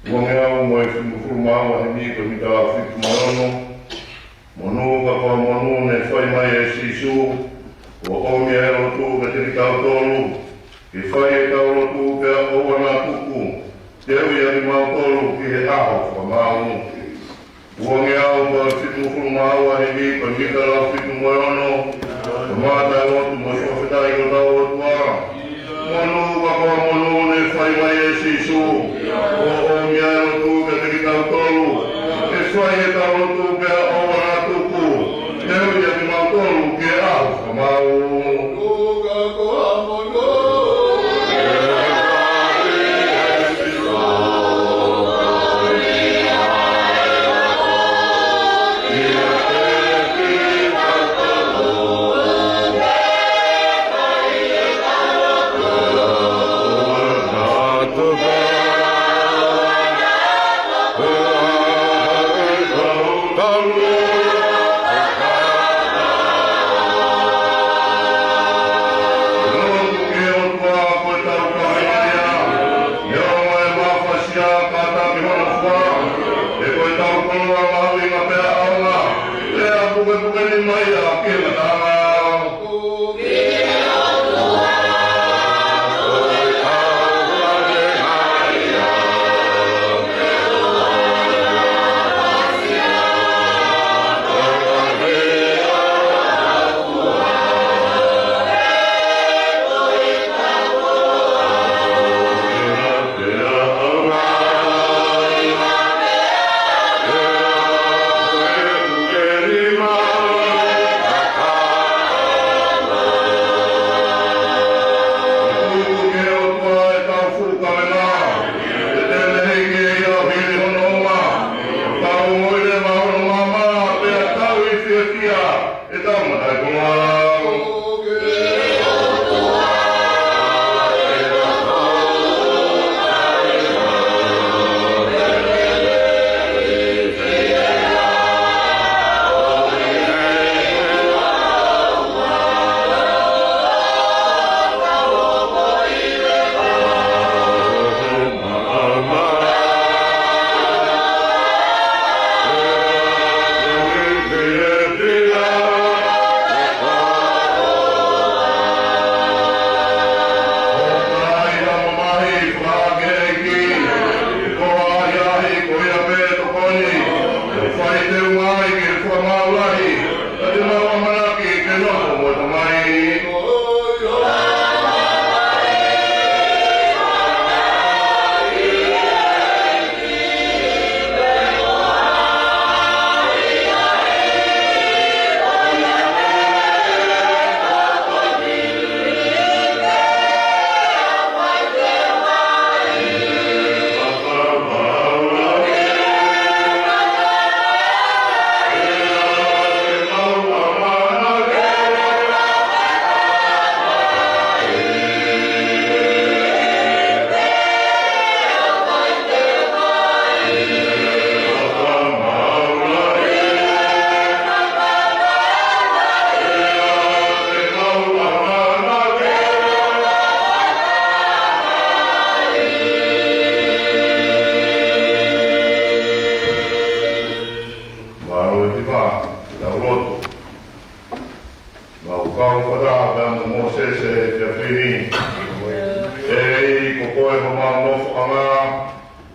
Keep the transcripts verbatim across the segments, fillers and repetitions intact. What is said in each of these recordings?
Uangeau mo e fitungofulu mā ua himi ko e mita fitu mo e ono. Monū ka ko ha monū ne fai mai ʻe Sīsū, ʻo ʻomi ʻa e lotu kiate kitautolu, ke fai ʻetau lotu pea ʻoua naʻa tuku, teuʻi ʻa kimautolu ki he ʻaho fakamāu. Uangeau mo e fitungofulu mā ua himi ko e mita fitu mo e ono. Kamata e lotu mo e fakafetaʻi ki hotau ʻOtua. Monū ka ko ha monū ne fai mai ʻe Sīsū, ʻo ʻomi ʻa e lotu kiate kitautolu, ke fai ʻetau lotu pea ʻoua naʻa tuku, teuʻi ʻa kimautolu ki he ʻaho fakamāu.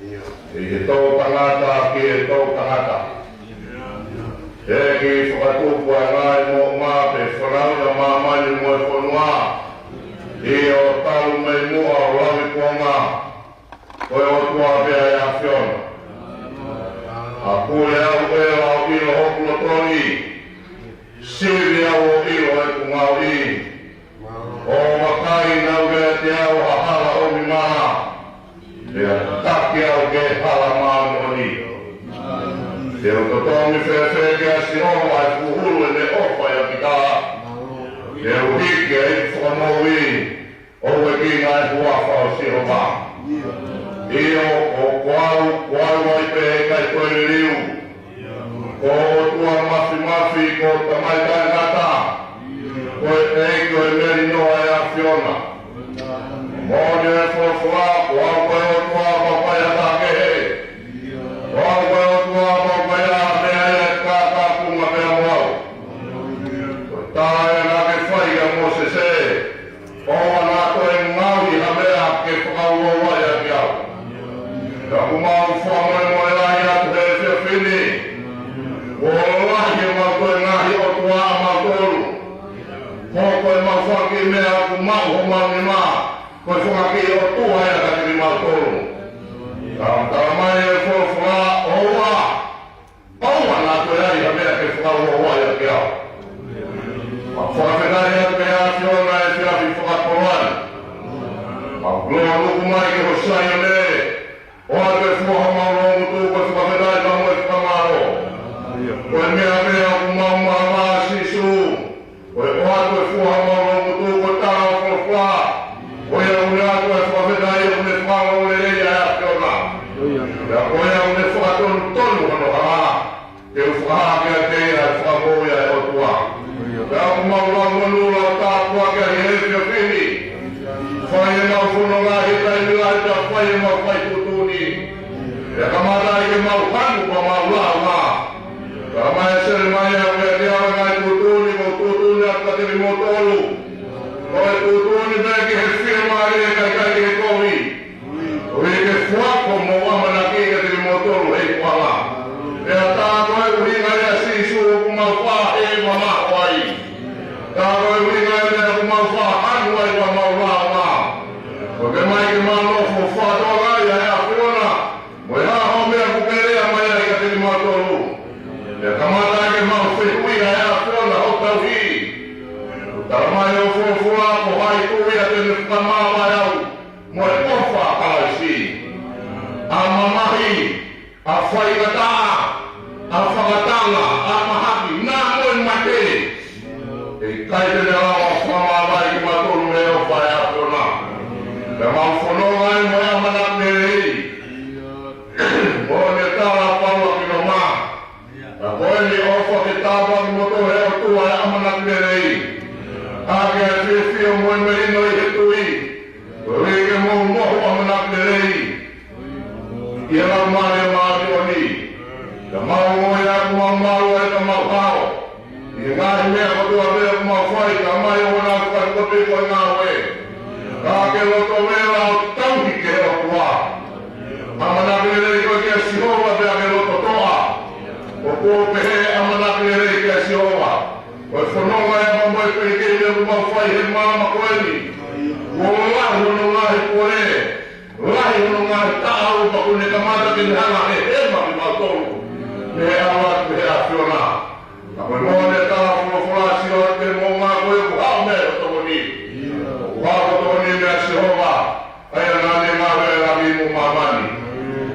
ʻI he toʻutangata ki he toʻutangata. Teʻeki fakatupu ʻa e ngaahi moʻunga pe fanauʻi ʻa māmani mo e fonua. ʻIo, talu mei muʻa ʻo laui kuonga, ko e ʻOtua pē ʻa e ʻAfiona. ʻA pule au ʻe lau ʻilo hoku loto ni, sivi au ʻo ʻilo ʻeku ngaohi. ʻO vakai naʻa ʻiate au ha hala ʻomi mana, pea taki au ki he hala māʻoniʻoni. Te u totongi fēfē kia Sihova ʻa e fuʻu hulu ʻene ʻofa ʻiate kita? Te u hiki ʻa e ipu fakamoʻui ʻo ʻueʻueʻaki ʻa e huafa ʻo Sihova. ʻIo, ko, ko au, ko au ai pē, ʻikai toe liliu. Ko e ʻOtua Māfimafi, ko e Tamai Taʻengata, ko e ʻEiki ʻo e Melino ʻa e ʻAfiona. Moʻoni e folofola, ko au ko e ʻOtua Maʻu-Kei-Taha-Kehe. Ko au ko e ʻOtua Maʻu-Kei-Taha-Kehe, ʻe kākā puma pea mo au. Ko e tala ē naʻa ke fai kia Mōsese, ʻoua naʻa toe ngaohi ha meʻa ke fakauouaʻi ʻaki au. Ka ʻoku mau fakamolemole lahi atu he efiafi ni, kuo lahi ʻemau toe ngaohi ʻOtua ʻamautolu. Ko e hoko ʻemau fanga kiʻi meʻa ʻoku maʻu homau nima, ko e fanga kiʻi ʻotua ia kiate kimautolu. Ka ʻoku talamai ʻe he folofola, ʻoua, ʻoua naʻa toe ʻai ha meʻa ke fakauouaʻi ʻaki au. Mau fakafetaʻi atu ki he ʻAfiona he efiafi fakakoloa ni. Mau lōnuku mai ki ho Saione, ʻoatu e fua homau loungutu ko e fakafetaʻi pea mo e fakamālō. Ko e meʻa pē ʻoku mau malava, Sīsū, ko e ʻoatu e fua homau loungutu ko e tala ʻo e folofola. Ko ia ʻoku ne ʻoatu e fakafetaʻi, ʻoku ne fakalotu lelei ʻa e ʻAfiona. Pea ko ia ʻoku ne fakatonutonu hono hala. Te u fakahā kiate ia ʻa e fakamoʻui ʻa e ʻOtua. Pea ʻoku mau lau monū, lau tāpuaki ʻi he efiafi ni. Fai ʻemau fononga he taimi lahi, pea fai ʻemau fai tuʻutuʻuni. Pea kamata ai ke mau hanu pea mau lāunga. Talamai ʻe Selemaia, ʻoku ʻiate au ʻa e ngaahi tuʻutuʻuni, ʻoku ou tuʻutuʻuni atu kiate kimoutolu. Ko e tuʻutuʻuni pē ki he fiemālie, kae ʻikai ki he kovi. Koeʻuhi ke foaki homou ʻamanaki kiate kimoutolu he ikuʻanga. Pea tā ko e ʻuhinga ia, Sīsū, ʻoku mau faʻa hē mamaho ai. Tā ko e ʻuhinga ia ʻoku mau faʻa hanu ai pea mau lāunga. Ko e ke mai ke mau nofo fakatokangaʻi ʻa e ʻAfiona, mo e hā ha meʻa ʻoku ke lea mai ai kiate kimautolu. Pea kamata ai ke mau fehuʻi ʻa e ʻAfiona hoʻo tauhi. Talamai ʻe he folofola, ko hai tuʻu ia te ne fakamāvae au mo e ʻofa ʻa Kalaisi? ʻA mamahi, ʻa faingataʻa, ʻa fakatanga, ʻa mahaki, pea mo e mate, ʻe ʻikai te ne lava ʻo fakamāvae kimautolu mei he ʻofa ʻa e ʻAfiona. Pea mau fononga ai mo e ʻamanaki lelei. Moʻoni e tala ʻa Paula ki Loma. Ka ko eni, ʻofa ke tāpuaki kimoutolu ʻe he ʻOtua ʻa e ʻamanaki lelei, ʻaki ʻa e fiefia mo e melino ʻi he tui, koeʻuhi ke mou mohu ʻamanaki lelei ʻi he Laumālie Māʻoniʻoni. Ka mau ongoʻi ʻoku mau malu ai ka mau hao ʻi he ngaahi meʻa kotoa pē ʻoku mau fai, ka ʻoku mau ō ʻo fai kotoa pē ko e ngāue. Ka ke loto vela ʻo tauhi ki he ʻOtua. ʻAmanaki lelei koe kia Sihova pea ke loto toʻa. ʻOku ou pehē, ʻamanaki lelei kia Sihova. Ko e fononga ʻa e mamae pele ke ne mau fai he māmani ko eni, kuo lahi hono ngaahi pole, lahi hono ngaahi taʻau, pea kuo ne kamata ke ne hanga ʻo hehema kimautolu mei he ʻalu atu ki he ʻAfiona. Ka ko e moʻoni e tala ʻa e folofola, sio atu ki he moʻunga ko ē kuo haʻu mei he tokoni. Kuo haʻu ko e tokoni meia Sihova, ʻa ia naʻa ne ngāue ʻi langi mo māmani.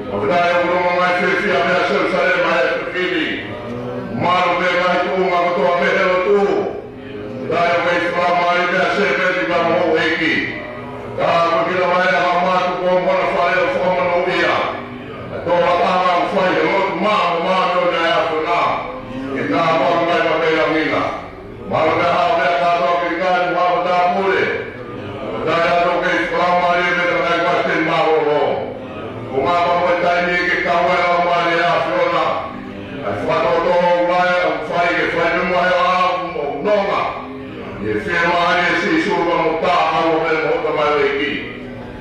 Fakafetaʻi ʻoku nonga mai fiefia mei Selusalema ʻa e efiafi ni. Mālō pē ngaahi tuʻunga kotoa pē he lotu. Fakafetaʻi ʻoku kei fakamālō mei Sepeti pea mo houʻeiki. Ka ko e kila mai ʻa Hamatu ko mona fale ʻo fakamonūʻia. ʻA e tō ʻa e ʻaho ʻoku fai he lotu maʻa mo māmani ʻo e ʻAfiona. Ke tāpuaki mai pea pē langi na. Mālō pē ha meʻa kātoa ki he kai mo ha matāpule. Fakafetaʻi ʻoku kei fakamālō mei he kakai ko ē te mālōlō. Ko e ngata mo e taimi ke kau ai ʻa e Laumālie ʻa e ʻAfiona. ʻA e fakatotolo ʻoku lahi ʻoku fai ke fai mei muʻa he ʻaho ʻoku nonga. ʻI he fiemālie ʻo Sīsū pea mo e tauhi ʻa e ʻEiki.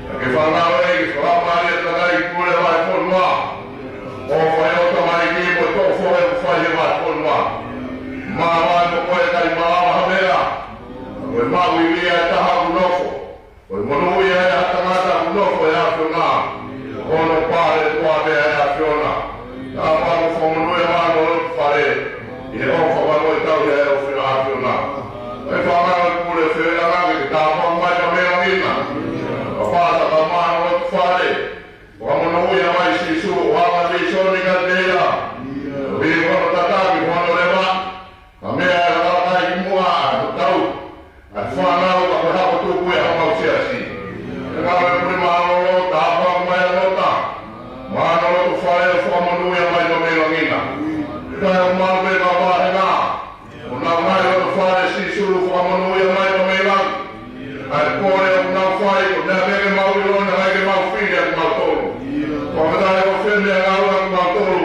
Ka ke fānau ē ke fakamālō ʻa e kakai pule ʻa e fonu. Kae ʻumaʻā pē kau vāhenga, ʻoku nau ngāue ʻi loto fale, Sīsū, fakamonūʻia mai pea mei langi. ʻA e kole ʻoku nau fai, ko e meʻa pē ke mau ʻilo, naʻe ʻikai ke mau fili ʻa kimautolu. Fakafetaʻi ʻoku fai e meʻangāue ʻa kimautolu.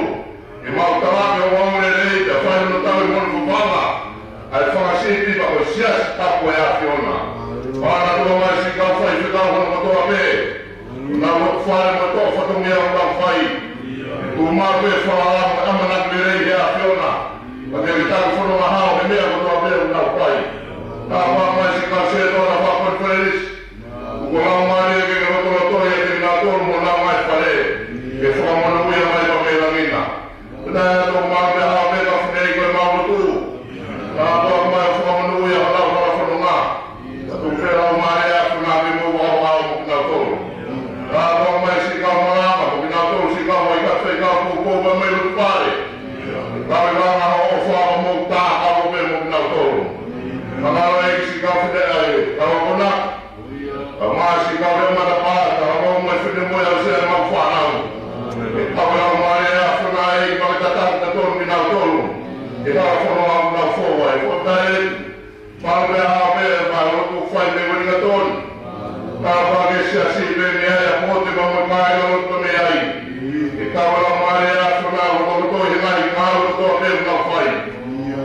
Ke mau tala ke ʻoua ʻe lelei, pea fai hono tauhi mo hono fafanga ʻa e fanga sipi pea ko e siasi tapu ʻa e ʻAfiona. Fakaʻatā mai siʻi kau faifekau hono kotoa pē, ʻenau loto fale mo e tō fatongia ʻoku nau fai. Tuku maʻu pē falala mo e ʻamanaki lelei ʻi he ʻAfiona. Pea ke ke tauhi fononga hao he meʻa kotoa pē ʻoku nau fai. Tāpuakiʻi mai siʻi kau sētuata fakakonifelenisi. Tuku ho Laumālie ke ke lotolotohi ʻiate kinautolu mo honau ngaahi fale, ke fakamonūʻia mai pea mei langi na. Pea ʻoku mau pehē ʻa e meʻa ko eni ko e mau lotu. Tāpuakiʻi mai ʻo fakamonūʻia honau hala fononga. Pea tuku pē ho Laumālie ʻa e ʻAfiona ke mou vavau mo kinautolu. Tāpuakiʻi mai siʻi kau malanga, mo kinautolu siʻi kau faifekau, kau poupou pea mei loto fale. Kau e langa ho ʻofa mo e tākau pē mo kinautolu. Manalo e siʻi kau fefine ai, kau akonaki. Kau mai siʻi kau lea matapā, kau mau mai fefine mo e ʻalu ʻo aʻusia ʻemau fānau. Ke kau e Laumālie ʻa e ʻAfiona ʻi he fakataha kinautolu, kinautolu. Ke kau fono au nau fou ai, fo tai. Mau pehē ʻa e meʻa, mau lotu fai mei Uelingatoni. Tāpuakiʻi e siasi pea mei ai ʻa Pote pea mo e kāingalotu pea mei ai. Ke kau e Laumālie ʻa e ʻAfiona ʻo lotu ʻi he ngaahi ngāue kotoa pē ʻoku nau fai.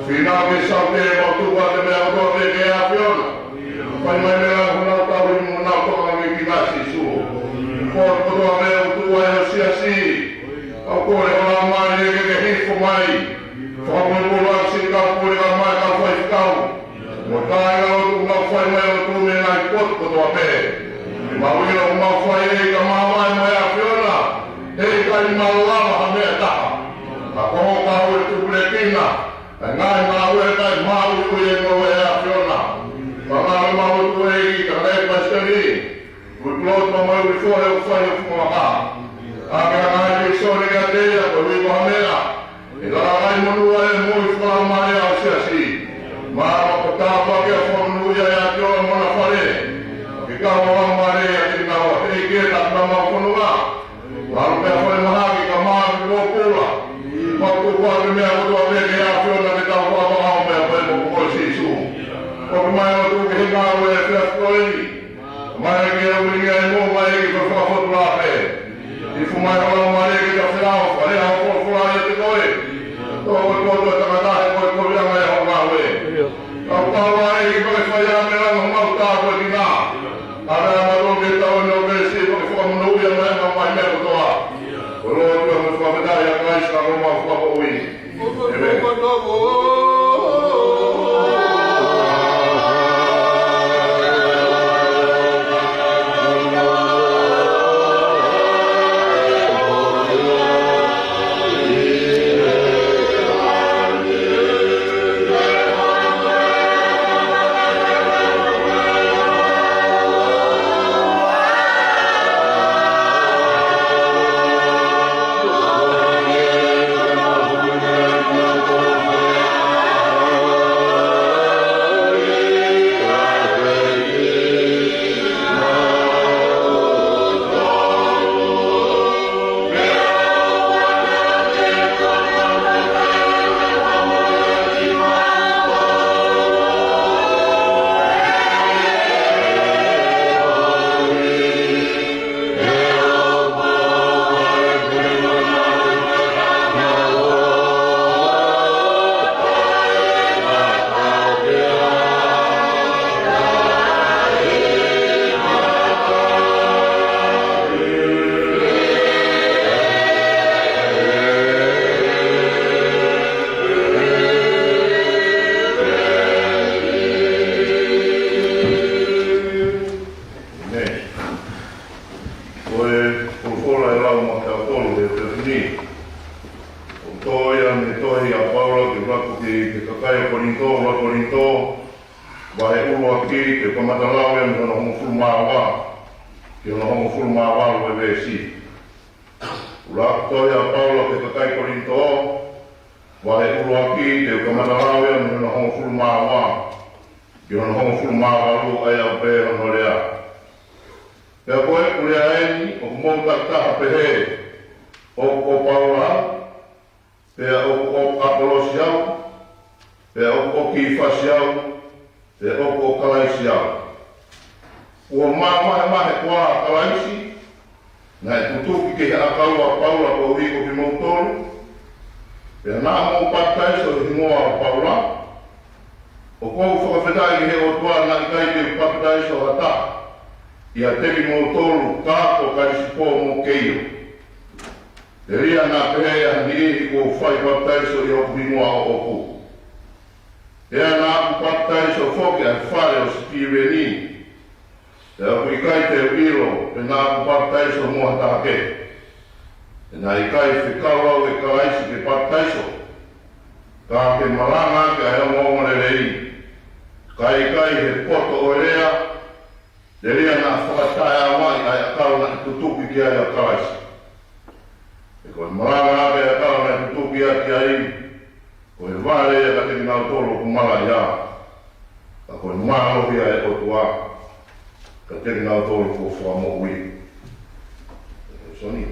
Finau ke sau ke mau tuku atu e meʻa kotoa pē ki he ʻAfiona. Fai mai mei langi honau tauhi mo honau tokanga ki he ʻEiki ko Sīsū. Ko e kotoa pē ʻoku tuʻu ai ho siasi, ʻoku kole ho Laumālie ke ke hifo mai. Fakamolemole siʻi kau pule, kau mai kau faifekau. Mo e kāingalotu ʻoku nau fai mai ʻa e lotu mei he ngaahi potu kotoa pē. Ke mau ʻilo ʻoku mau fai ʻe ʻikai ke maʻu ai mo e ʻAfiona, ʻe ʻikai malava ha meʻa ʻe taha. Ka ko hoʻo kau e tupulekina ʻa e ngaahi ngāue kae māʻuiʻui e ngoue ʻa e ʻAfiona. Fakamolemole ʻEiki, ka ne pasiteli, ui pulotu pea mo e ui fohe ʻoku fai ʻo fungavaka. ʻA e ngaahi ui sole kiate ia, ko e ui ko ha meʻa ʻe lalakai monū ai e moʻui fakalaumālie ʻa e siasi. Mālō, ko e tāpuaki ʻa e fakamonūʻia ʻiate ia mo hona fale. Ke kau ho Laumālie ʻiate kinaua, ʻEiki, ʻi he taʻataʻa ʻo e fononga. Mālō pea fai mahaki ka maʻu pōpula. Mau tuku atu e meʻa kotoa pē ki he ʻAfiona ke tau fakavakau pea pea mo ko Sīsū. ʻOku mau tuku ki he ngāue ʻa e efiafi ko eni. Mai ke au ringi ai mo mai ke fakafotula pē. Hifo mai ho Laumālie ke ta fela ʻo fale ʻa hoʻo folofola ʻiate koe. Tō koe kotoa tangata he ko e kovi ʻa e ngaahi ʻa hoʻo ngāue. Kau pau ai ke fai ʻa e meʻa ʻoku mau tāpuekina. ʻA e meʻa ʻoku mau ke tau ʻi he ʻoku ke siʻi ke fakamonūʻia mai ʻemau ngaahi meʻa kotoa. Ko e lotu ʻoku mau fakafetaʻi ʻia Kalaisi ko homau Fakamoʻui. ʻĒmeni. ʻĒmeni. Ko e folofola ʻe lau maʻatautolu he efiafi ni, ʻoku tō ia mei he tohi ʻa Paula ki he ʻuluaki, ki he kakai ʻo Kolinitō, ʻuluaki Kolinitō, vahe ʻuluaki, ke kamata lau ia mei hono hongofulu mā ua ki hono hongofulu mā valu e veesi. ʻUluaki tohi ʻa Paula ki he kakai Kolinitō, vahe ʻuluaki, ke kamata lau ia mei hono hongofulu mā ua ki hono hongofulu mā valu, ʻa ia ʻoku pehē hono lea: Pea ko ʻeku lea eni, ʻoku mou takitaha pehē, ʻoku ʻo Paula, pea ʻoku ʻo ʻApo ʻi fasi au, he ʻoku ʻo Kalaisi au. Kuo mamahimahi koā ʻa Kalaisi? Naʻe tutuki ki he ʻakau ʻa Paula koeʻuhi ko kimoutolu? Pea naʻa mou papitaiso ʻi he hingoa ʻo Paula? ʻOku ou fakafetaʻi ki he ʻOtua naʻe ʻikai te u papitaiso ha taha ʻiate kimoutolu, ka ko Kalisipo mo Keio. Telia naʻa pehē ʻe ha niʻihi kuo u fai papitaiso ʻi hoku hingoa ʻoʻoku. Pea naʻa ku papitaiso foki ʻi he fale ʻo Sitīveni, pea ʻoku ʻikai te u ʻilo pe naʻa ku papitaiso mo ha taha kehe. He naʻe ʻikai fekau au ʻe Kalaisi ke papitaiso, ka ke malanga ʻaki ʻa e ongoongolelei, kae ʻikai he poto ʻo e lea, telia naʻa fakataʻeʻaongaʻi ʻa e ʻakau naʻe tutuki ki ai ʻa Kalaisi. He ko e malanga ʻaki ʻa e ʻakau naʻe tutuki ʻaki ai, ko e vale ia kiate kinautolu ʻoku malaʻia, ka ko e mālohi ʻa e ʻOtua kiate kinautolu kuo fakamoʻui. Soni.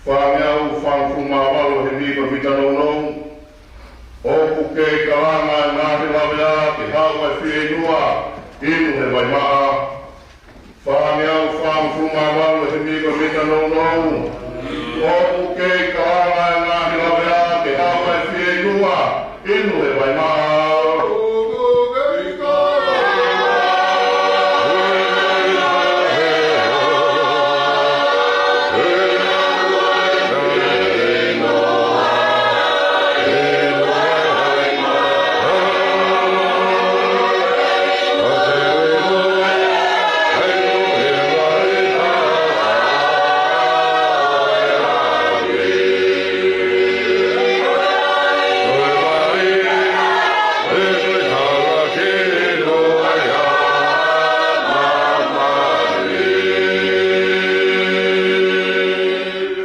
Fāngeau fāngofulu mā valu he mita nounou. ʻOku kei kalanga ʻa e ngaahi lavea ke haʻu ʻa e fieinua, inu he vai maʻa. Fāngeau fāngofulu mā valu he mita nounou. ʻOku kei kalanga ʻa e ngaahi lavea ke haʻu ʻa e fieinua, inu he vai maʻa.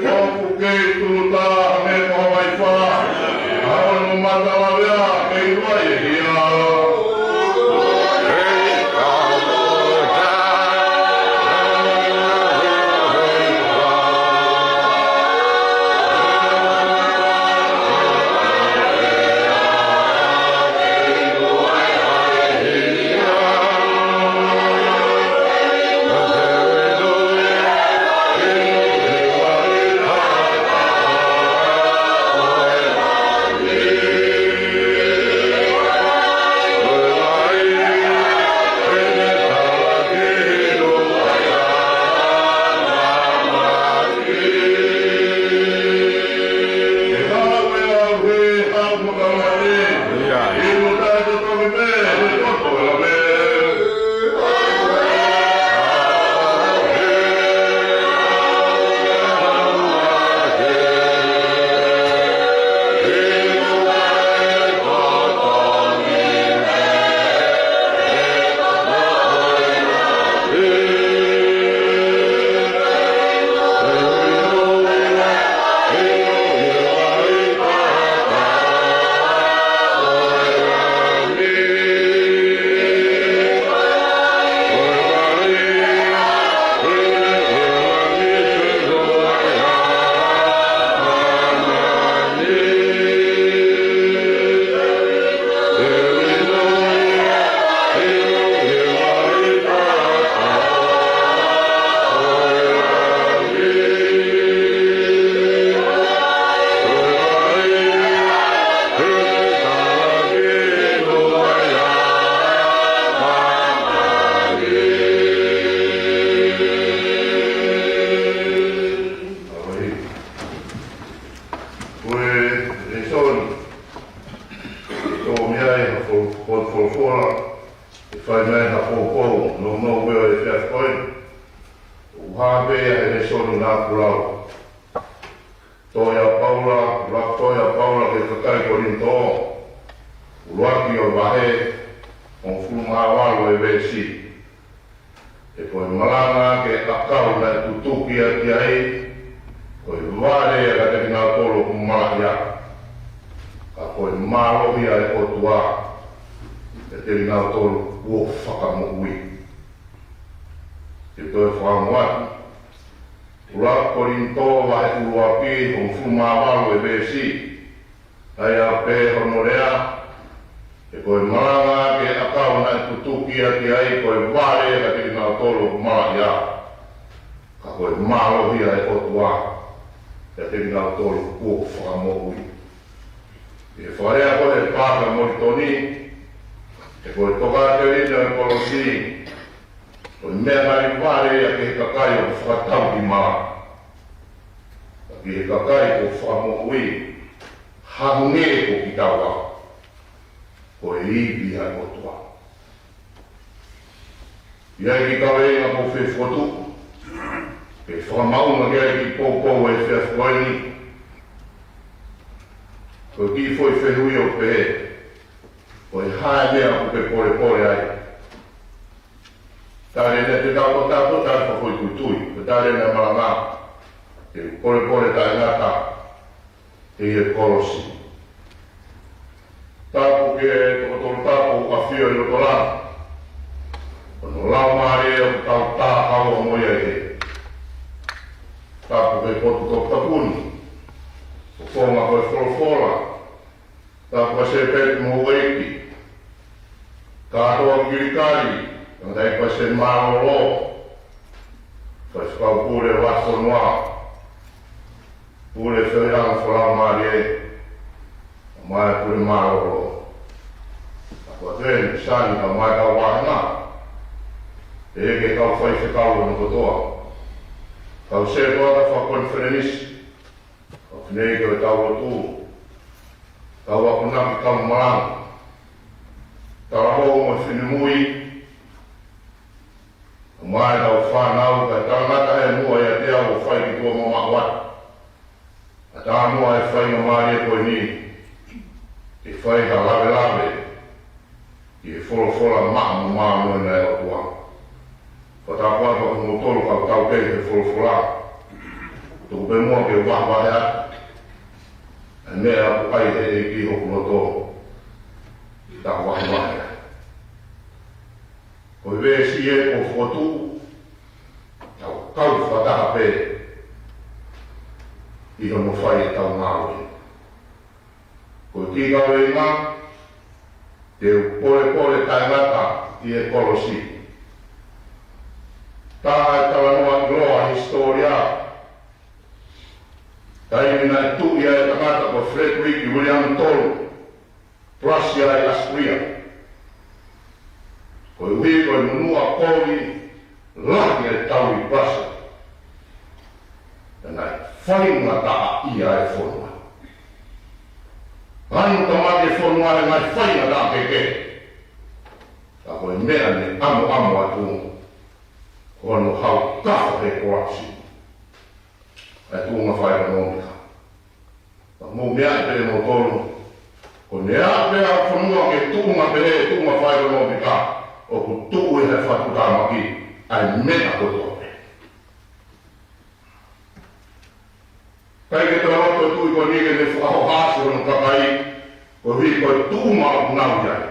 ʻOku kei tunu taha mei Hawaii fā, ʻa hono mata lavea kei tuai e hia. Ko e lēsoni, ʻoku tō mei ai ha fo-, fo-, folofola, ʻe fai mei ai ha poupou nounou pē ʻo e efiafi ko eni. ʻOku hā pē ia he lēsoni naʻa ku lau. Tohi ʻa Paula, ʻuluaki tohi ʻa Paula ki he kakai Kolinitō, ʻuluaki ʻo e vahe, hongofulu mā valu e veesi. He ko e malanga ʻaki e ʻakau naʻe tutuki ʻaki ai, ko e vale ia kiate kinautolu ʻoku malaʻia, ka ko e mālohi ʻa e ʻOtua kiate kinautolu kuo fakamoʻui. Ke toe fakaongo atu. ʻUluaki Kolinitō vahe ʻuluaki, hongofulu mā valu e veesi. ʻA ia pē hono lea, he ko e malanga ʻa e ʻakau naʻe tutuki ʻaki ai ko e vale ʻiate kinautolu ʻoku malaʻia, ka ko e mālohi ʻa e ʻOtua ʻiate kinautolu kuo fakamoʻui. ʻI he fakalea ko ē ʻa Paaka Molitoni, he ko e tokāteline ʻo e kolosi, ko e meʻa naʻe vale ia ki he kakai ʻoku fakatau ki mala. Ka ki he kakai kuo fakamoʻui, hangē ko kitaua, ko e ivi ʻa e ʻOtua. ʻI ai e kiʻi kaveinga ʻoku ou fie fokotuʻu ke fakamaʻunga ki ai e kiʻi poupou ʻo e efiafi ko eni. Ko e kiʻi foʻi fehuʻi ʻoku pehē: Ko e hā e meʻa ʻoku ke polepole ai? Tali ʻe he tautapa, tautapa, tali fakafoʻituitui. Ko e tali ʻa e malanga: Te u polepole taʻengata ʻi he kolosi. Tapu ki he Tokotolu Tapu ʻoku ʻafio ʻi loto langi, ko hono Laumālie ʻoku tau tā haua mo ia ʻi hē. Tapu ki he potu toputapu ni, ko e founga ko e folofola. Tapu ki he sēpeti mo e ueiti, kātoa kilikali, tangataʻeiki palesiteni mālōlō, faifekau pule ʻo e fonua, pule feohiʻanga fakalaumālie, kae ʻumaʻā e pule mālōlō. Tapu ki he Sani, kae ʻumaʻā e kau vāhenga, pehē ki he kau faifekau hono kotoa, kau sētuata fakakonifelenisi, kau fineʻeiki ʻo e tau lotu, kau akonaki, kau malanga, talavou mo e finemui, kae ʻumaʻā e kau fānau, kae talangata ʻi muʻa ʻiate au ʻo fai ki tuʻa mamaʻo atu. ʻAtā muʻa e faingamālie ko eni ke fai ha lavelave ki he folofola maʻa mo māʻoniʻoni ʻa e ʻOtua. Fakatapu atu kiate kimoutolu kau taukei he folofola. Tuku pē muʻa ke u vahevahe atu ʻa e meʻa ʻoku ʻai ʻe he ʻEiki hoku loto ke tau vahevahe ai. Ko e veesi ē kuo fokotuʻu, tau kau fakataha pē ʻi hono fai ʻetau ngāue. Ko e kiʻi kaveinga: Te u polepole taʻengata ʻi he kolosi. Tā e talanoa ʻiloa ʻi he hisitōlia, taimi naʻe tuʻi ai e tangata ko Frederick William tolu, Prusia ʻi ʻAositelēlia. Koeʻuhi ko e nunuʻa kovi lahi e tau ʻi Prusia, naʻe faingataʻaʻia e fonua. Anu ka mate e fonua he ngaahi faingataʻa kehekehe. Ka ko e meʻa ne ʻamuʻamu atu, ko hono haukafa he corruption ʻa e tuʻunga fakaʻekonōmika. Ka mou meaʻi pē ʻe moutolu, ko e meʻa pē ʻa e fonua ke tuʻunga pē he tuʻunga fakaʻekonōmika, ʻoku tuʻu ʻi he fakatuʻutāmaki ʻa e meʻa kotoa pē. ʻIkai ke toe loto e tuʻi ko eni ke ne fakahohaʻasi hono kakai, koeʻuhi ko e tuʻunga ʻoku nau ʻi ai.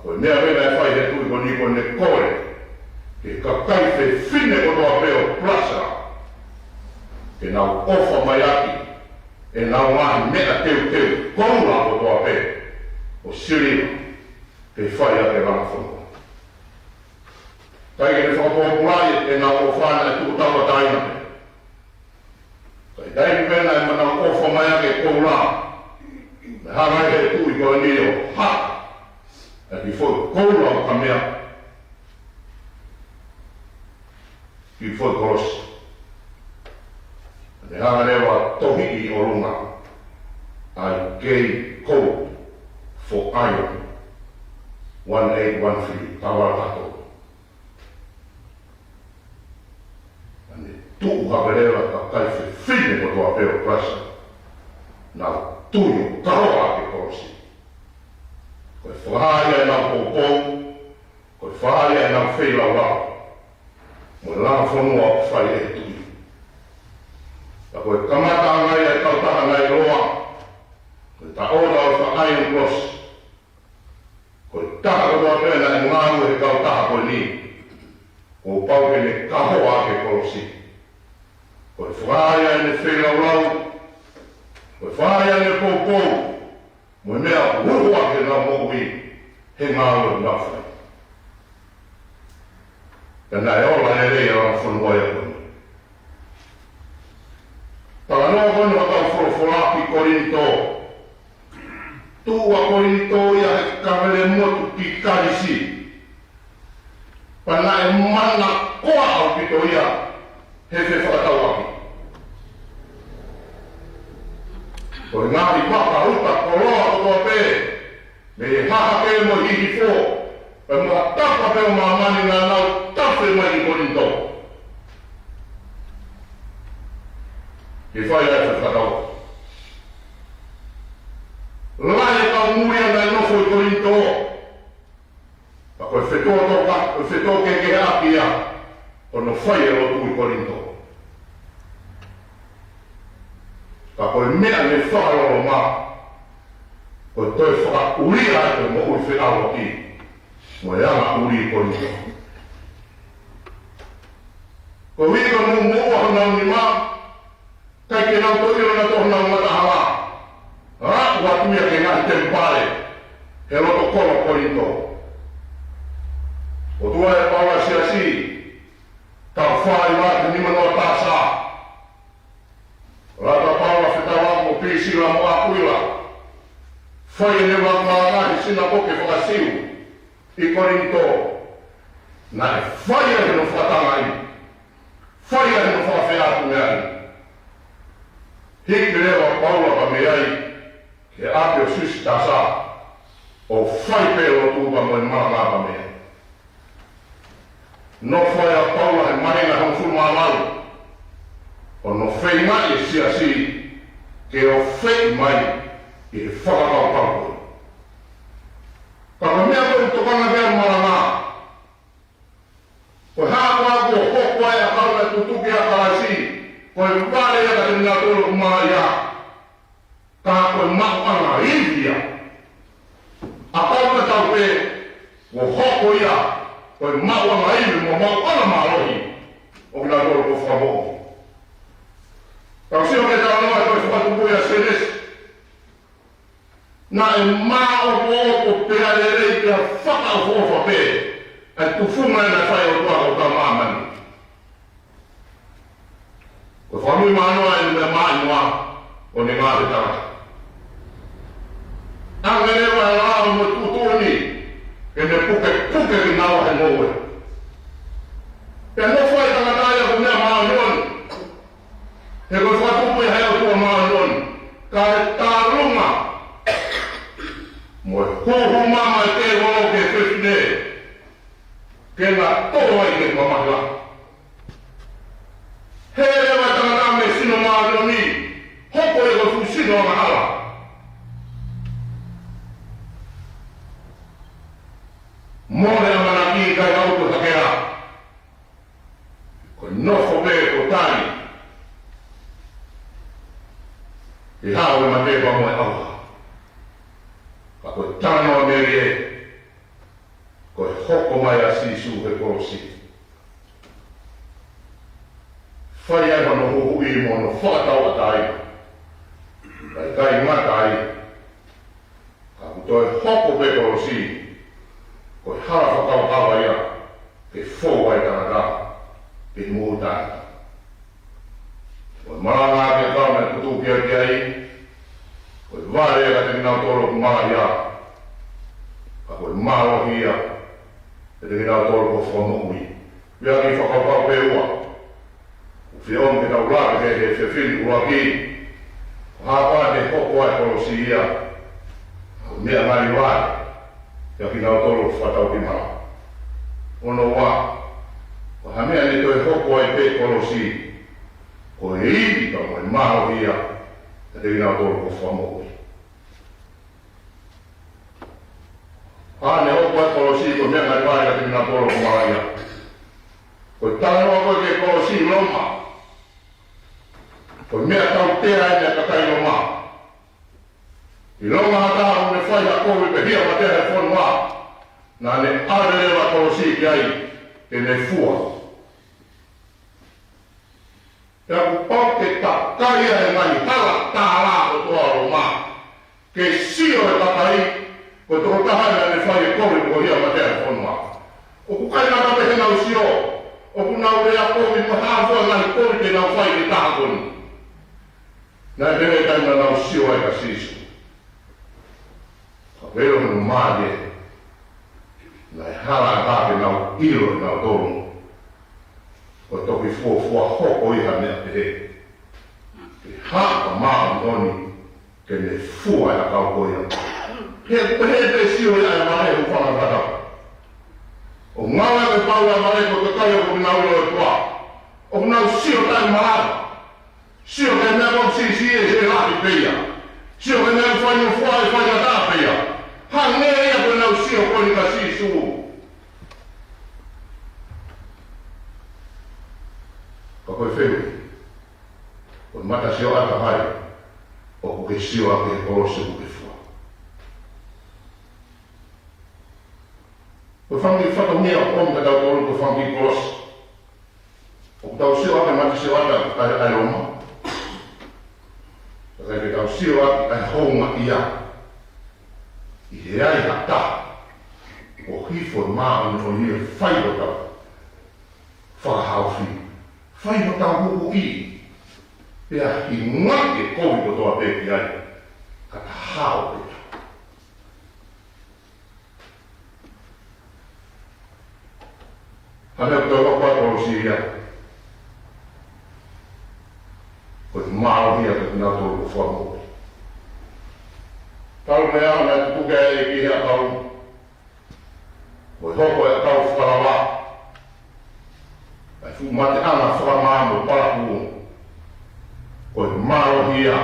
Ko e meʻa pē naʻe fai ʻe he tuʻi ko eni ko ʻene kole ki he kakai fefine kotoa pē ʻo Prusia, ke nau ʻofa mai ʻaki ʻenau ngaahi meʻa teuteu koula kotoa pē ʻo siliva, ke fai ʻaki e langa fonua. ʻIkai ke ne fakapōpulaʻi ʻenau ʻofa naʻe tuʻu tauʻatāina pē. Ka ʻi he taimi pē naʻe nau ʻofa mai ʻaki e koula, naʻe hanga ʻe he tuʻi ko eni ʻo haka ʻa e kiʻi foʻi koula ʻo kamea, kiʻi foʻi kolosi. Naʻe hanga leva ʻo tohiʻi ʻi ʻolunga, "I gave gold for iron, one eight one three, tavara taha tolu." Naʻe tuʻu hake leva e kakai fefine kotoa pē ʻo Prusia, nau tui ʻo kahoa ʻaki e kolosi. Ko e fakahā ia ʻenau poupou, ko e fakahā ia ʻenau feilaulau mo e langa fonua ʻoku fai ʻe he tuʻi. Ka ko e kamataʻanga ia e kautaha naʻe ʻiloa ko e Taʻola ʻo e Iron Cross. Ko e taha kotoa pē naʻe ngāue he kautaha ko eni, kuo pau ke ne kahoa ʻaki e kolosi. Ko e fakahā ia ʻene feilaulau Ko e fai ange poupou mo e meʻa ʻoku uhu ʻaki ʻenau moʻui he ngāue ʻoku nau fai. Pea naʻe ola lelei ʻa e fonua ia ko eni. Talanoa ko eni ʻo e kau folofola ki Kolinitō. Tuʻu ʻa Kolinitō ia he kavele motu ki Kalisi. Pea naʻe manakoa ʻaupito ia he fefakatauʻaki. Ko e ngaahi vaka uta koloa kotoa pē, mei he hahake mo e hihifo, pea mo ha tapa pē ʻo māmani naʻa nau tafe mai ki Kolinitō. Ke fai ai e fefakatauʻaki. Lahi e kau muli ia naʻe nofo ʻi Kolinitō. Ka ko e fetō toka, ko e fetō kehekeheʻaki ia ʻo hono fai e lotu ʻi Kolinitō. Ka ko e meʻa ne fakaloloma, ko e toe fakaʻulia ʻa e moʻui feʻauaki mo e anga ʻuli ʻi Kolinitō. Koeʻuhi ko e muʻomuʻa honau nima, ʻikai ke nau toe ʻilo nautolu honau ngataʻanga. Aʻu atu ia ki he ngaahi temipale he loto kolo Kolinitō. ʻOtua ʻe Paula Siasi, taha fā hiva nima noa tasa. Lata Paula fetaulaki mo Pisila mo ʻAkuila. Fai ʻenau malanga he sinakoke faka-Siu ʻi Kolinitō. Naʻe fai ai hono fakatangaʻi. Fai ai hono fakafeʻātungiaʻi. Hiki leva ʻa Paula pea mei ai ki he ʻapi ʻo Siusi Tasa, ʻo fai pē lotu pea mo e malanga pea mei ai. Nofo ai ʻa Paula he māhina hongofulu mā valu, ʻo nofo ai e siasi ke ofeʻi mai ʻi he fakakaukau ko ē. Ka ko e meʻa ko ē ʻoku tokanga ki ai e malanga, ko e hā koā kuo hoko ai ʻa e kau naʻe tutuki ʻia Kalaisi, ko e vale ia kiate kinautolu ʻoku malaʻia, ka ko e maʻuʻanga ivi ia. ʻA e kau naʻe tau pē, kuo hoko ia ko e maʻuʻanga ivi mo e maʻuʻanga mālohi ʻo kinautolu kuo fakamoʻui. Tau sio ki he talanoa ʻo e fakatupu ʻia Sēnesi. Naʻe māʻopoʻopo pea lelei pea fakaʻofoʻofa pē ʻa e tufunga naʻe fai ʻe he ʻOtua ki hotau māmani. Ko e fakamui manoa ʻene meʻa maʻimoa ʻo ne ngāue tangata. ʻAnge leva e lao mo e tuʻutuʻuni ke ne pukepuke kinaua he ngoue. Pea nofo ai e tangata ia ko e meʻa māʻoniʻoni. He ko e fakatupu ia ʻe he ʻOtua māʻoniʻoni, kae tālunga mo e huhu mama ʻa e tēvolo ki he fefine, ke na tō ai ki he mamahi lahi. Hē leva e tangata mei he sino māʻoniʻoni, hoko ia ko e fuʻu sino angahala. Mole ʻamanaki, ʻikai ha ʻutu hakea. Ko e nofo pē ko e tali ʻi he hao ʻo e mate pea mo e ʻauha. Ka ko e talanoa melie, ko e hoko mai ʻa Sīsū he kolosi. Fai ai hono huhuʻi mo hono fakatauʻatāina. Ka ʻikai ngata ai, ka kuo toe hoko pē kolosi ko e hala fakakavakava ia ke fou ai e tangata ki he moʻui taʻengata. Ko e malanga ki he kau naʻe tutuki ia ki ai, ko e vale ia kiate kinautolu ʻoku malaʻia, ka ko e mālohi ia kiate kinautolu kuo fakamoʻui. Pea ki he fakakaukau pē ua ʻoku fiemaʻu ke tau lave ki ai he efiafi ni. ʻUluaki, ko e hā koā ʻe hoko ai e kolosi ia, ko e meʻa ngali vale ia kiate kinautolu ʻoku fakataukimalanga. Hono ua, ko e hā e meʻa ne toe hoko ai pē e kolosi, ko e ivi pea mo e mālohi ia kiate kinautolu kuo fakamoʻui. Hā ne hoko ai e kolosi ko e meʻa ngali vale kiate kinautolu ʻoku malaʻia. Ko e talanoa ko ē ki he kolosi ʻi Loma. Ko e meʻa tautea eni ʻa e kakai Loma. ʻIlonga ha taha ʻoku ne fai ha kovi pe hia mate he fonua, naʻa ne ʻave leva e kolosi ki ai ke ne fua. Pea kuo pau ke takai ia he ngaahi hala tālā ʻo e ʻOtua Ke sio e kakai, ko e tokotaha naʻa ne fai e kovi ko ia maʻa e fonua. ʻOku ʻikai ngata pē heʻenau sio, ʻoku nau lea kovi mo hā fua e ngaahi kovi te nau fai ki he taha ko eni. Naʻe ʻi ai e taimi naʻa nau sio ai kia Sīsū. Ka velo no mālie. Naʻe hala ʻa ke nau ʻilo ʻe nautolu. Ko e toki fuofua hoko ia ha meʻa pehē. Ke hā ka māʻoniʻoni ke ne fua e ʻakau ko ia. He ʻoku pehē pē sio ia ʻa e vale ʻoku fanga kata. ʻO ngāue ʻa Paula ʻa e vale ko e kakai ʻoku nau ʻilo e ʻOtua. ʻOku nau sio taʻemalava. Sio ki he meʻa ʻoku siʻisiʻi ʻe he lahi pē ia. Sio ki he meʻa ʻoku faingofua ʻe faingataʻa pē ia. Hangē ia ko ʻenau sio ko eni kia Sīsū. Ka ko e fehuʻi, ko e matasioʻata ʻa hai ʻoku ke sio ʻaki he kolosi ʻoku ke fua? Ko e fanga kiʻi fatongia ʻoku ʻomi kia tautolu ko e fanga kiʻi kolosi. ʻOku tau sio ʻaki e matasioʻata ʻa e, ʻa e Loma. Ka ʻikai ke tau sio ʻaki ʻa e houngaʻia. ʻI he ʻi ai ha taha ʻoku hifo e māʻoniʻoni ʻo fai hotau fakahaofi, fai hotau huhuʻi, pea hingoa e kovi kotoa pē ki ai, ka ta hao pē. Hangē ko e tau ʻa e kolosi ia. Ko e mālohi ia kia kinautolu kuo fakamoʻui. Talu mei ai naʻe tuku ki ai e ʻEiki e ʻakau. Ko e hoko e ʻakau fakalava. ʻA e fuʻu mateʻanga fakamā mo palakū. Ko e mālohi ia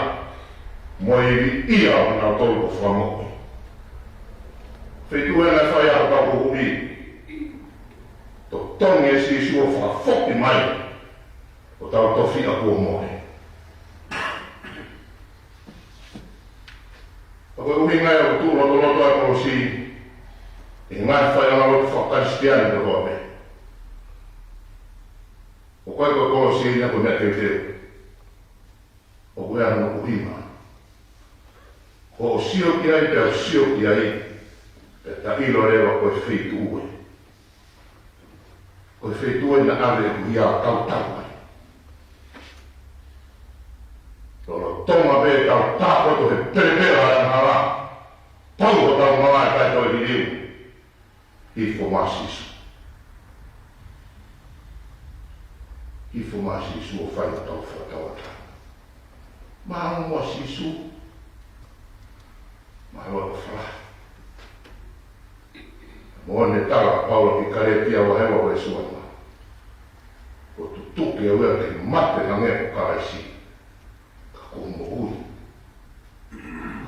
mo e ʻivi ia ʻo kinautolu kuo fakamoʻui. Feituʻu ē naʻe fai ai hotau huhuʻi. Totongi ʻe Sīsū ʻo fakafoki mai hotau tofiʻa kuo mohe. Ka ko e ʻuhinga ia ʻoku tuʻu lotoloto ʻa e kolosi ʻi he ngaahi faiʻanga lotu faka-Kalisitiane kotoa pē. ʻOku ʻikai ko e kolosi ia ko e meʻa teuteu. ʻOku ʻi ai hono ʻuhinga. Ko hoʻo sio ki ai, pea u sio ki ai, pea ta ʻilo leva ko e feituʻu ē. Ko e feituʻu ē naʻa ʻave ʻe ia ʻo tautau ai. Lolotonga pē ʻetau tākoto he pelepela ʻa e angahala. Pau hotau malaʻe kae toe liliu. Hifo mai ʻa Sīsū. Hifo mai ʻa Sīsū ʻo fai hotau fakatauʻatāina. Mālō ʻa Sīsū. Mālō ʻa e fala. Mo ne tala ʻa Paula ki Kalētia vahe ua veesi ua noa. Kuo tutuki au ia ke mate hangē ko Kalaisi. Ka kuo u moʻui.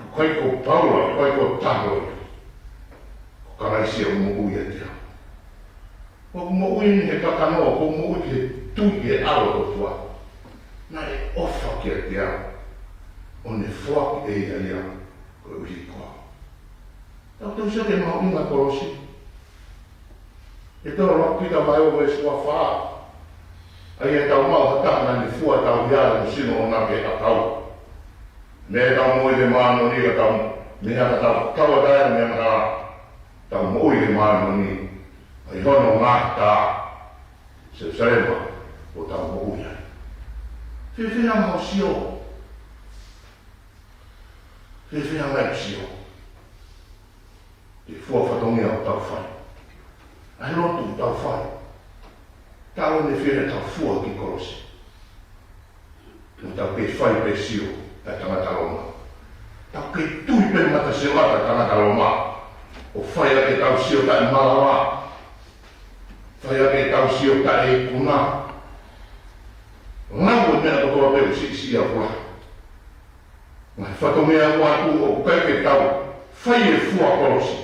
ʻIkai ko Paula, ʻikai ko au. Ko Kalaisi ʻoku moʻui ʻiate au. ʻOku ou moʻui ʻi he kakano, ʻoku ou moʻui ki he tui ki he ʻAlo ʻo e ʻOtua. Naʻe ʻofa kiate au. ʻO ne foaki ʻe ia ia koeʻuhi ko au. Tau tau sio ki he mahuʻinga ʻo e kolosi. ʻI he tohi ʻa Pita vahe ua veesi ua fā. ʻA ia ʻoku tau maʻu ha taha naʻa ne fua ʻetau hia mo e sino ʻoʻona ki he ʻakau. Meʻa ʻetau moʻui he māmani ka tau, meʻa ka tau tauʻatāina meʻa ka tau moʻui he māmani. ʻA ia hono ngaahi tā. Selusalema, ʻoku tau moʻui ai. Fēfē ʻa e mau sio. Fēfē ʻa e mau sio. Ki he fua fatongia ʻoku tau fai. ʻA e lotu ʻoku tau fai. Tau ne fie tau fua ki kolosi. Mo tau kei fai pē sio ʻa e tangata Loma. Tau kei tui pē matasioʻata ʻa e tangata Loma. ʻO fai ʻa ʻetau sio taʻemalava. Fai ʻa ʻetau sio taʻeikuna. Lau e meʻa kotoa pē ʻoku siʻisiʻi ʻa e fua. Ngaahi fatongia ʻoku ʻatu ʻoku ʻikai ke tau fai e fua kolosi.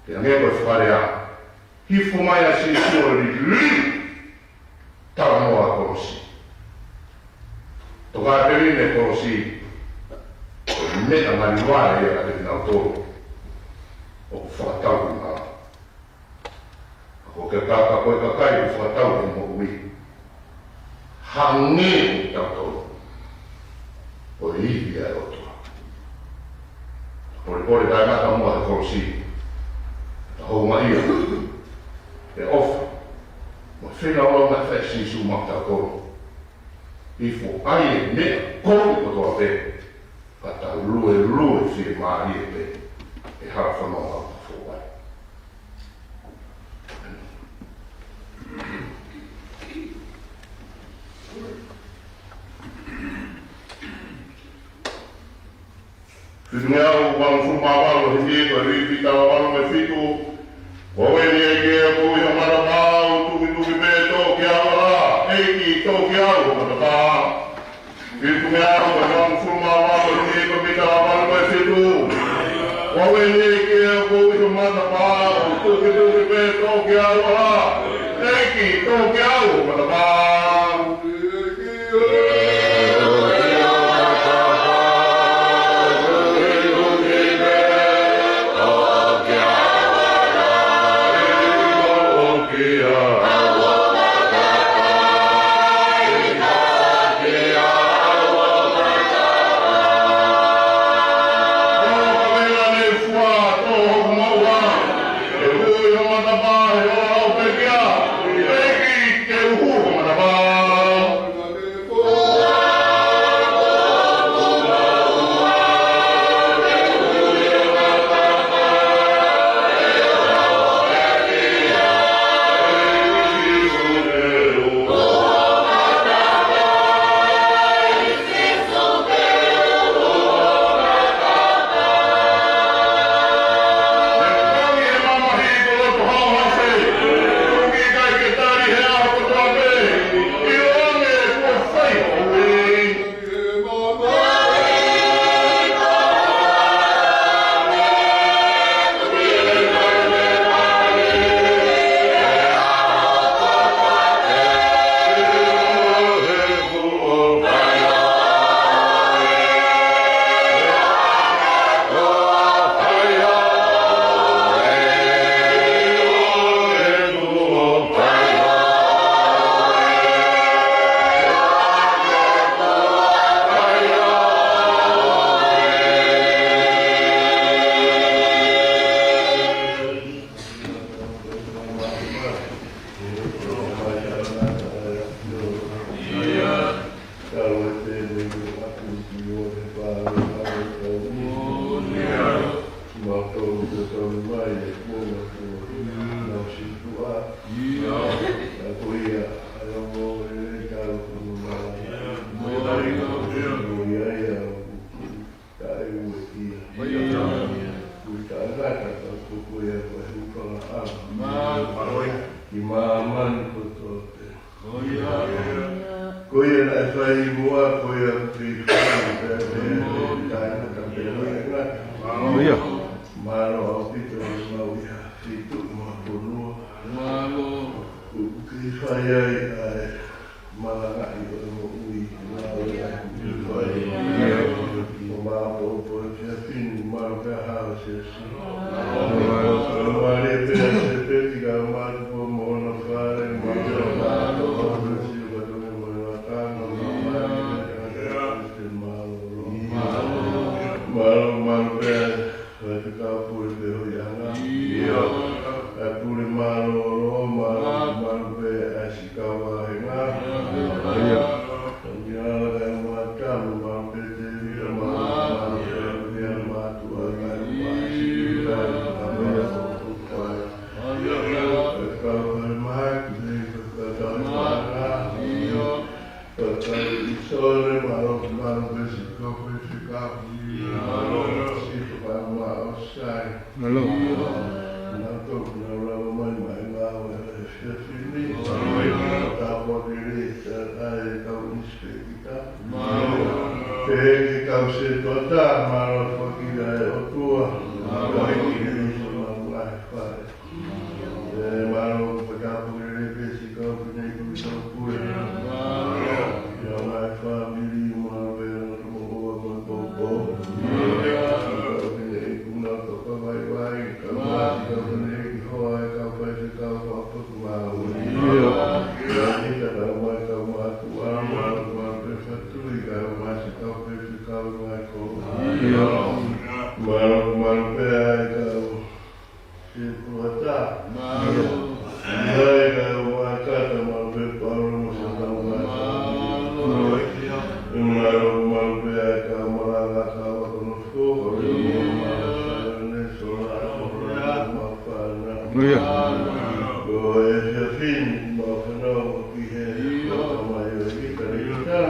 Ke hangē ko e fakalea. Hifo mai ʻa Sīsū ʻo liliu. Talanoa kolosi. Tokāteline kolosi. Ko e meʻa mali vale ia kiate kinautolu ʻoku fakatau ki mala. Ka ko e kakai, ka ko e kakai ʻoku fakatau ki he moʻui. Hangē ko kitautolu. Ko e ivi ʻa e ʻOtua. Kole taʻengata muʻa he kolosi. Ka houngaʻia he ʻofa mo e feilaulau naʻe fai ʻe Sīsū maʻatautolu. Hifo ai e meʻa kovi kotoa pē, ka ta luelue fiemālie pē he hala fononga ʻoku ta fou ai. Fitungeau valungofulu mā valu, himi ko e himi taha valu mo e fitu. Ko au eni, ʻEiki ē, ʻoku ou ʻi ho matapā, ʻoku ou tukituki pē, toʻo kiate koe ʻa e ʻEiki, toʻo kiate koe ʻa e matapā. Fitungeau valungofulu mā valu, himi ko e himi taha valu mo e fitu. Ko au eni, ʻEiki ē, ʻoku ou ʻi ho matapā, ʻoku ou tukituki pē, toʻo kiate koe ʻa e ʻEiki, toʻo kiate koe ʻa e matapā. Ko ia naʻe fai muʻa, ko ia ʻoku kei fai, pea, pea, pea, taʻengata pē, taʻengata. Mālō ʻaupito, mau ia, fitu, mau fonua. ʻOku kei fai ai, ʻa e, malangaʻi ʻo e moʻui, mālō ia, kei fai. ʻO mālō ʻo e fiefia, mālō pē ha o se Mālō. Pehē ki he kau sētuata, mālō fakakila e ʻOtua, mālō ki he iso mau ngaahi fale. ʻE mālō fakatapu lelei pē siʻi kau fefine kau pule. Ki he ngaahi fāmili, mālō pē ʻa e ngaahi moʻua mo e popo. Kau fefine ʻi he kau tokavaivai, kau masi, kau fefine ʻi he hoa, kau faifekau, kau potu mau. Kau nita, kau mai, kau mātuʻa, mālō, mālō pē fatui, kau masi, kau faifekau, ngaahi kolo. Mālō, mālō. ʻIo. Ko e efiafi ni, mau fanongo ki he ʻOtua mai ʻo e ʻIkalika.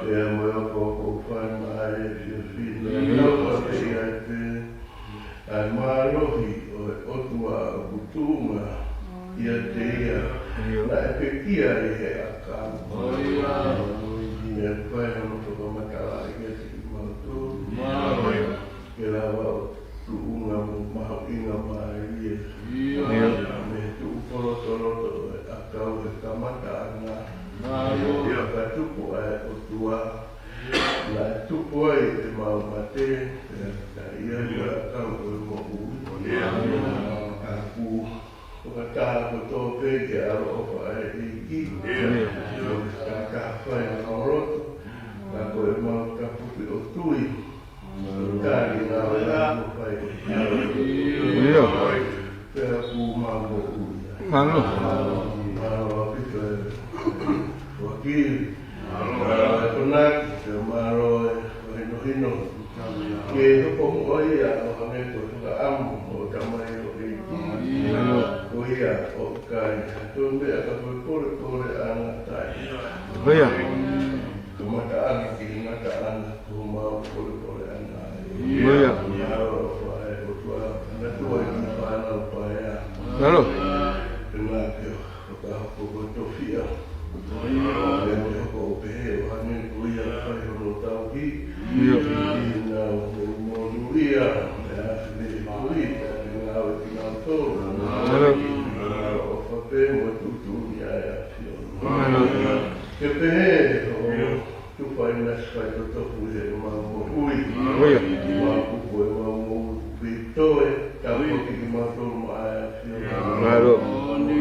Pea mo e ʻofa ʻoku fai mai he efiafi ni, ʻoku ʻikai pē ʻa e mālohi ʻo e ʻOtua ʻoku tuʻunga ʻiate ia, ʻio, naʻe pekia ʻi he ʻakau. ʻIo. Naʻe fai hono fakamatalaʻi kiate kimautolu, ʻio, ke lava ʻo tuʻunga mo mahuʻingamālie. ʻIo. Mei he tuʻu polotoloto ʻo e ʻakau he kamataʻanga. ʻIo. Pea ka tupu ʻa e ʻOtua, naʻe tupu ai ʻemau mate, pea ka ʻi ai ʻa e ʻakau ʻo e moʻui. ʻIo. Ka kuo fakataha kotoa pē ki he ʻaloʻofa ʻa e ʻEiki. ʻIo. Ka ka fai ʻa e loto, ka ko ʻemau tapuki ʻo tui, ʻo tali ʻa e ngāue ʻoku fai. ʻIo. Pea kuo mau moʻui. Mālō. Mālō ʻaupito e foaki. Mālō e konaki, pea mālō e hinohino. Ke hoko muʻa ia ʻo hangē ko e fakaʻamu ʻo e tamaioʻeiki. Mālō. Ko ia ʻoku ʻikai ha toe meʻa ka ko e polepoleʻanga taʻengata. ʻIo. Kamataʻanga ki he ngataʻanga, ko homau polepoleʻanga. ʻIo. Mālō ʻofa ʻa e ʻOtua, naʻa tuai ki fānau paea. Mālō. Pea ke fakahoko ko e tofiʻa. Pea ke hoko ʻo pehē ʻo hangē ko ia ʻoku fai hono tauhi. ʻIo. ʻI heʻenau monūʻia, pea ʻi he tui, pea ke ngāue kinautolu. Mālō. Mālō ʻofa pē mo e tuʻutuʻuni ʻa e ʻAfiona. Mālō. Ke pehē ʻo tufa ʻinasi faitotofu ʻi heʻemau moʻui. ʻIo. Mau kupu ʻemau moʻui kuo toe, tāpuakiʻi kimautolu maʻa e ʻAfiona. Mālō. Moʻui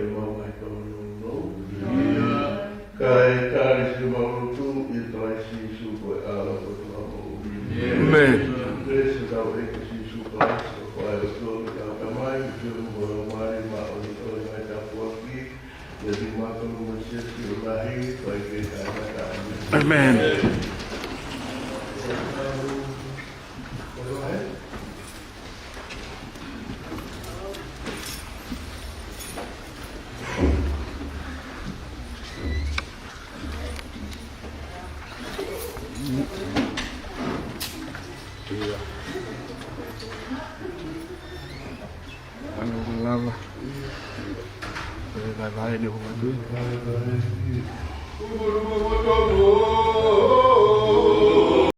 ʻemau ngaahi tōnounou. Kae tali siʻemau lotu ʻia Kalaisi Sīsū ko e ʻAlo ʻo e ʻOtua moʻui. ʻĒmeni. Pea ko e ʻEiki ko Sīsū Kalaisi, ko e ʻOtua ko e Tamai, ko e ʻOtua ko e Laumālie Māʻoniʻoni, ʻo ne tāpuakiʻi ʻemau moʻui ʻo taʻengata. ʻĒmeni. Ano lava. Pea ka vae ne hua tui.